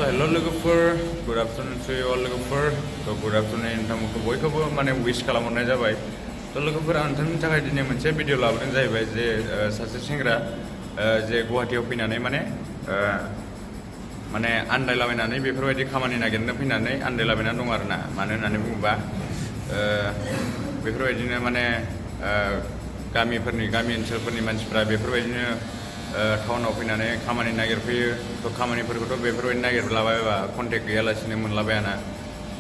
हेल' लोगोफोर good afternoon to you अल लोगोफोर good afternoon नोंथांमोनखौ बयखौबो माने विश खालामहरनाय जाबाय लोगोफोर आं नोंथांनि थाखाय दिनै मोनसे भिडिअ लाबोदों जाहैबाय जे सासे सेंग्रा जे गुवाहाटीयाव फैनानै माने आन्दायलाबायनानै बेफोरबायदि खामानि नागिरनो फैनानै आन्दायलाबायनानै दं आरोना मानो होननानै बुङोबा बेफोरबायदिनो माने गामि ओनसोलफोरनि मानसिफ्रा बेफोरबायदिनो टाउनाव फैनानै खामानि नागिरफैयो थ' खामानिफोरखौथ' बेफोरबायदि नागिरलाबायबा कन्टेक्ट गैयालासिनो मोनलाबायाना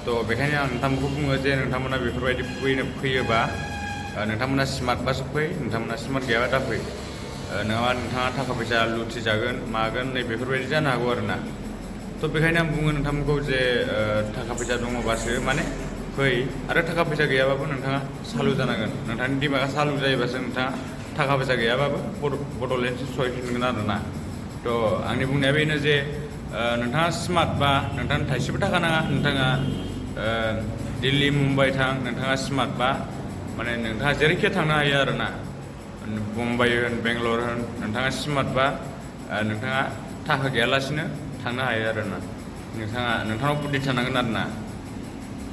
थ' बेखायनो आं नोंथांमोनखौ बुङो जे नोंथांमोना बेफोरबायदि फैयोबा नोंथांमोना स्मार्टबासो फै नोंथांमोना स्मार्ट गैयाबा दा फै नङाबा नोंथाङा थाखा फैसा लुथिजागोन मागोन नै बेफोरबायदि जानो हागौ आरोना थ' बेखायनो आं बुङो नोंथांमोनखौ जे थाखा फैसा दङबासो माने फै आरो थाखा फैसा गैयाबाबो नोंथाङा सालु जानांगोन नोंथांनि दिमागा सालु जायोबासो नोंथाङा थाखा फैसा गैयाबाबो बड'लेण्डसिम सहैफिनगोन आरोना थ' आंनि बुंनाया बेनो जे नोंथाङा स्मार्ट बा नोंथांनो थाइसेबो थाखा नाङा नोंथाङा दिल्ली मुम्बाइ थां नोंथाङा स्मार्ट बा माने नोंथाङा जेरैखि थांनो हायो आरोना मुम्बाइ होन बेंगलर होन नोंथाङा स्मार्ट बा नोंथाङा थाखा गैयालासिनो थांनो हायो आरोना नोंथांनाव बुद्धि थानांगोन आरोना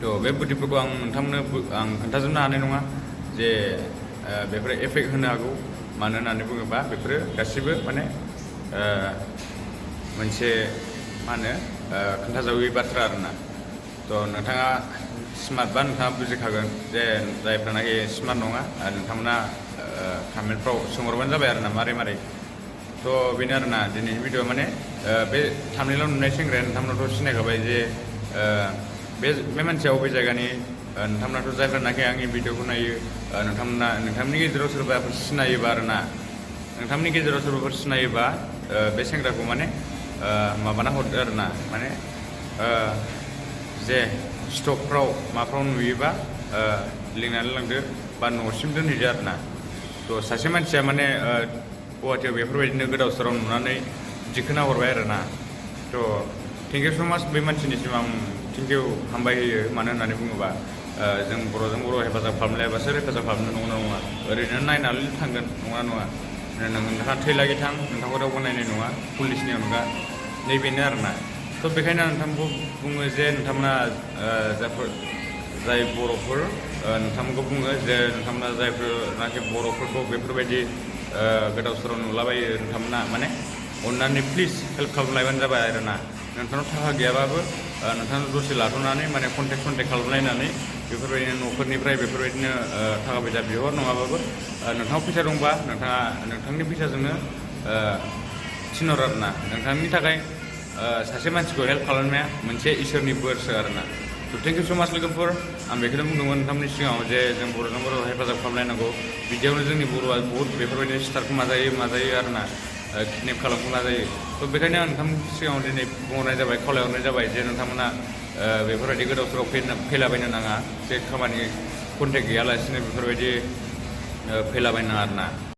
थ' बे बुद्धिफोरखौ आं नोंथांमोननो आं खोन्थाजोबनो हानाय नङा जे बेफोरो एफेक्ट होनो हागौ मानो होननानै बुङोबा बेफोरो गासिबो माने मोनसे मा होनो खोन्थाजायै बाथ्रा आरोना थ' नोंथाङा स्मार्ट बा नोंथाङा बुजिखागोन जे जायफ्रानाखि स्मार्ट नङा नोंथांमोना कमेन्टफ्राव सोंहरबानो जाबाय आरोना मारै थ' बेनो आरोना दिनैनि भिडिअ माने बे थामनेलाव नुनाय सेंग्राया नोंथांमोनाथ' सिनायखाबाय जे बे मानसिया बबे जायगानि नोंथांमोनाथ' जायफ्रानाखि आंनि भिडिअखौ नायो नोंथांमोननि गेजेराव सोरबाफोर सिनायोबा आरोना नोंथांमोननि गेजेराव सोरबाफोर सिनायोबा बे सेंग्राखौ माने माबाना हरदो आरोना माने जे स्टकफ्राव माफ्राव नुयोबा लिंनानै लांदो बा न'सिम दोनहैदो आरोना थ' सासे मानसिया माने गुवाहाटीयाव बेफोरबायदिनो गोदाव सोराव नुनानै दिखोना हरबाय आरोना थ' थेंक इउ स' माच बे मानसिनिसिम आं थेंक इउ हामबाय होयो मानो होननानै बुङोबा जों बर'जों बर' हेफाजाब खालामलायाबासो हेफाजाब खालामनो नंगौना नङा ओरैनो नायनानै थांगोन नङा नोंथाङा थैलागि थां नोंथांखौ रावबो नायनाय नङा पुलिसनि अनगा नैबेनो आरोना थ' बेखायनो आं नोंथांखौ बुङो जे नोंथांमोना जाय बर'फोर नोंथांमोनखौ बुङो जे नोंथांमोना जायफोरनाखि बर'फोरखौ बेफोरबायदि गोदाव सोराव नुलाबायो नोंथांमोना माने अननानै प्लिज हेल्प खालामलायबानो जाबाय आरोना नोंथांनाव थाखा गैयाबाबो नोंथांनाव दसे लाथ'नानै माने कन्टेक्ट खालामलायनानै बेफोरबायदिनो न'फोरनिफ्राय बेफोरबायदिनो थाखा फैसा बिहर नङाबाबो नोंथांनाव फैसा दंबा नोंथाङा नोंथांनि फैसाजोंनो थिनहर आरोना नोंथांनि थाखाय सासे मानसिखौ हेल्प खालामनाया मोनसे इसोरनि बोरसो आरोना थ' थेंक इउ स' माच लोगोफोर आं बेखौनो बुंदोंमोन नोंथांमोननि सिगाङाव जे जों बर'जों बर' हेफाजाब खालामलायनांगौ बिदियावनो जोंनि बर'आ बहुद बेफोरबायदिनो सिथारखौ माजायो आरोना किडनेप खालामखौ नाजायो थ' बेखायनो आं नोंथांनि सिगाङाव दिनै बुंहरनाय जाबाय खावलायहरनाय जाबाय जे नोंथांमोना बेफोरबायदि गोदाव सोराव फैलाबायनो नाङा जे खामानि कन्टेक्ट गैयालासिनो बेफोरबायदि फैलाबायनो नाङा आरोना